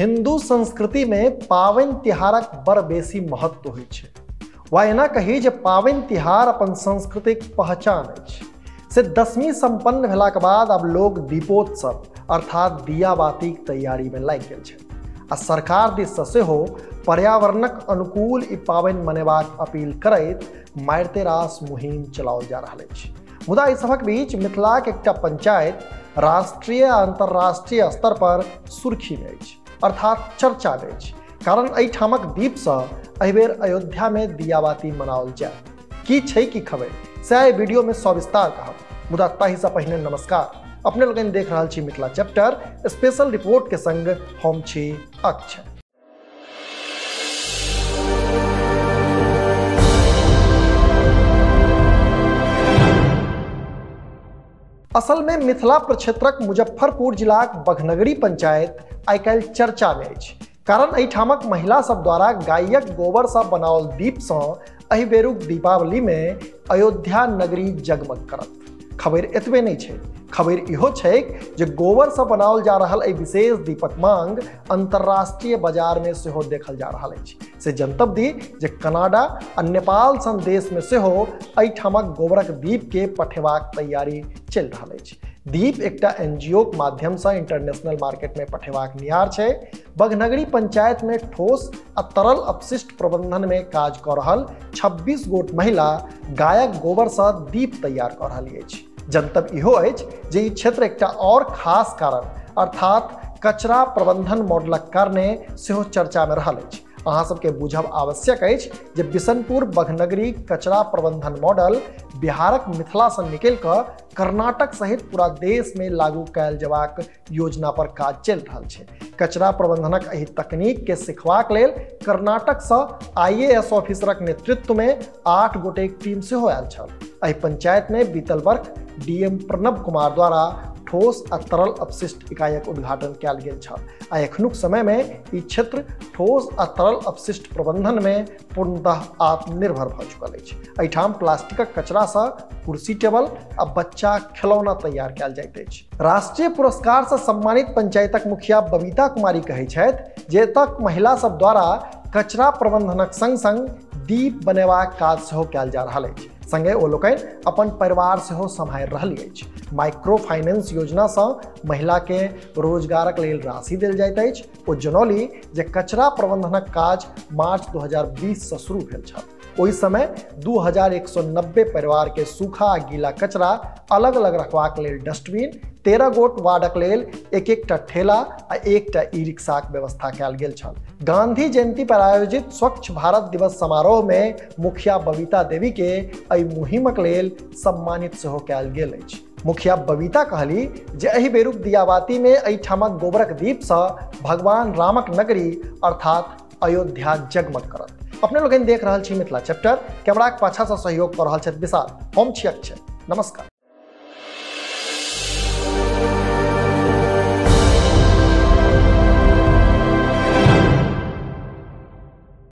हिंदू संस्कृति में पावन तिहारक बड़ बेसी महत्व होइ छै, वा एना कही जे पावन तिहार अपन सांस्कृतिक पहचान अछि। से दशमी संपन्न भेलाक बाद अब लोग दीपोत्सव अर्थात दियाबातीक तैयारी में लागि गेल छै आ सरकार दिससँ सेहो पर्यावरणक अनुकूल ई पावनि मनेबाक अपील करैत मारिते रास मुहिम चलाओल जा रहल अछि। मुदा एहि सभक बीच मिथिलाक एकटा पंचायत राष्ट्रीय आ अंतर्राष्ट्रीय स्तर पर सुर्खी में अछि, अर्थात चर्चा में अछि। कारण एहिठामक दीपसँ एहिबेर अयोध्या में दियाबाती मनाओल जायत। की छै की खबर से एहि वीडियो में सविस्तार कहब, मुदा ताहिसँ पहिने नमस्कार। अपने लोकनि देख रहल छी मिथिला चैप्टर स्पेशल रिपोर्ट के संग हम छी अक्षय। असल में मिथिला प्रक्षेत्रक मुजफ्फरपुर जिलाक बघनगरी पंचायत आइ काल्हि चर्चा में अछि। कारण एहिठामक महिला सब द्वारा गायक गोबरसँ बनाओल दीपसँ एहि बेरुक दीपावली में अयोध्या नगरी जगमग करत। खबर एतबे नहीं छै, खबर इहो छै जे गोबरसँ बनाओल जा रहल एहि विशेष दीपक मांग अंतर्राष्ट्रीय बाजार में सेहो देखल जा रहल अछि। से जनतब दी जे कनाडा आ नेपाल सन देश में सेहो एहिठामक गोबरक दीप के पठेबाक तैयारी चलि रहल अछि। दीप एकटा एनजीओ के माध्यमसँ इंटरनेशनल मार्केट में पठेबाक नियार छै। बघनगरी पंचायत में ठोस आ तरल अपशिष्ट प्रबंधन में काज कऽ रहल 26 गोट महिला गायक गोबरसँ दीप तैयार कऽ रहल अछि। जनतब इहो अछि जे ई क्षेत्र एकटा और खास कारण अर्थात कचरा प्रबंधन मॉडलक कारणे सेहो चर्चा में रहल अछि। अहाँ सबके बुझब आवश्यक अछि जे बिशनपुर बघनगरी कचरा प्रबंधन मॉडल बिहारक मिथिलासँ निकलि कऽ कर्नाटक सहित पूरा देश में लागू कयल जयबाक योजना पर काज चलि रहल छै। कचरा प्रबंधनक एहि तकनीक के सिखबाक लेल कर्नाटकसँ आईएएस ऑफिसरक नेतृत्व में 8 गोटेक टीम सेहो आयल छल। एहि पंचायत में बीतल वर्ष डीएम प्रणब कुमार द्वारा ठोस आ तरल अपशिष्ट इकाइक उद्घाटन कयल गेल छल आ एखनुक समय में ई क्षेत्र ठोस आ तरल अपशिष्ट प्रबंधन में पूर्णतः आत्मनिर्भर भऽ चुकल अछि। एहिठाम प्लास्टिकक कचरासँ कुर्सी टेबल आ बच्चा खिलौना तैयार कयल जाइत अछि। राष्ट्रीय पुरस्कारसँ सम्मानित पंचायतक मुखिया बबीता कुमारी कहै छथि जे एतय महिला सब द्वारा कचरा प्रबंधनक संग संग दीप बनेबाक काज सेहो कयल जा रहल अछि। संगे ओ लोकनि अपन परिवार सेहो सम्हारि रहल अछि। माइक्रो फाइनेंस योजनासँ महिला के रोजगारक लेल राशि देल जाइत अछि। ओ जनौली जे कचरा प्रबंधनक काज मार्च 2020 सँ शुरू भेल छल। ओहि समय 2190 परिवार के सूखा आ गीला कचरा अलग अलग रखबाक लेल डस्टबिन, 13 गोट वार्डक लेल एक एकटा ठेला आ एकटा ई रिक्शाक व्यवस्था कयल गेल छल। गांधी जयंती पर आयोजित स्वच्छ भारत दिवस समारोह में मुखिया बबीता देवी के एहि मुहिमक लेल सम्मानित सेहो कयल गेल अछि। मुखिया बबीता कहली जे एहि बेरुक दियाबाती में एहिठामक गोबरक दीपसँ भगवान रामक नगरी अर्थात अयोध्या जगमग करत। अपने लोकनि देख रहल छी मिथिला चैप्टर। कैमराक पाछासँ सहयोग कऽ रहल छथि विशाल। हम छी अक्षय। नमस्कार।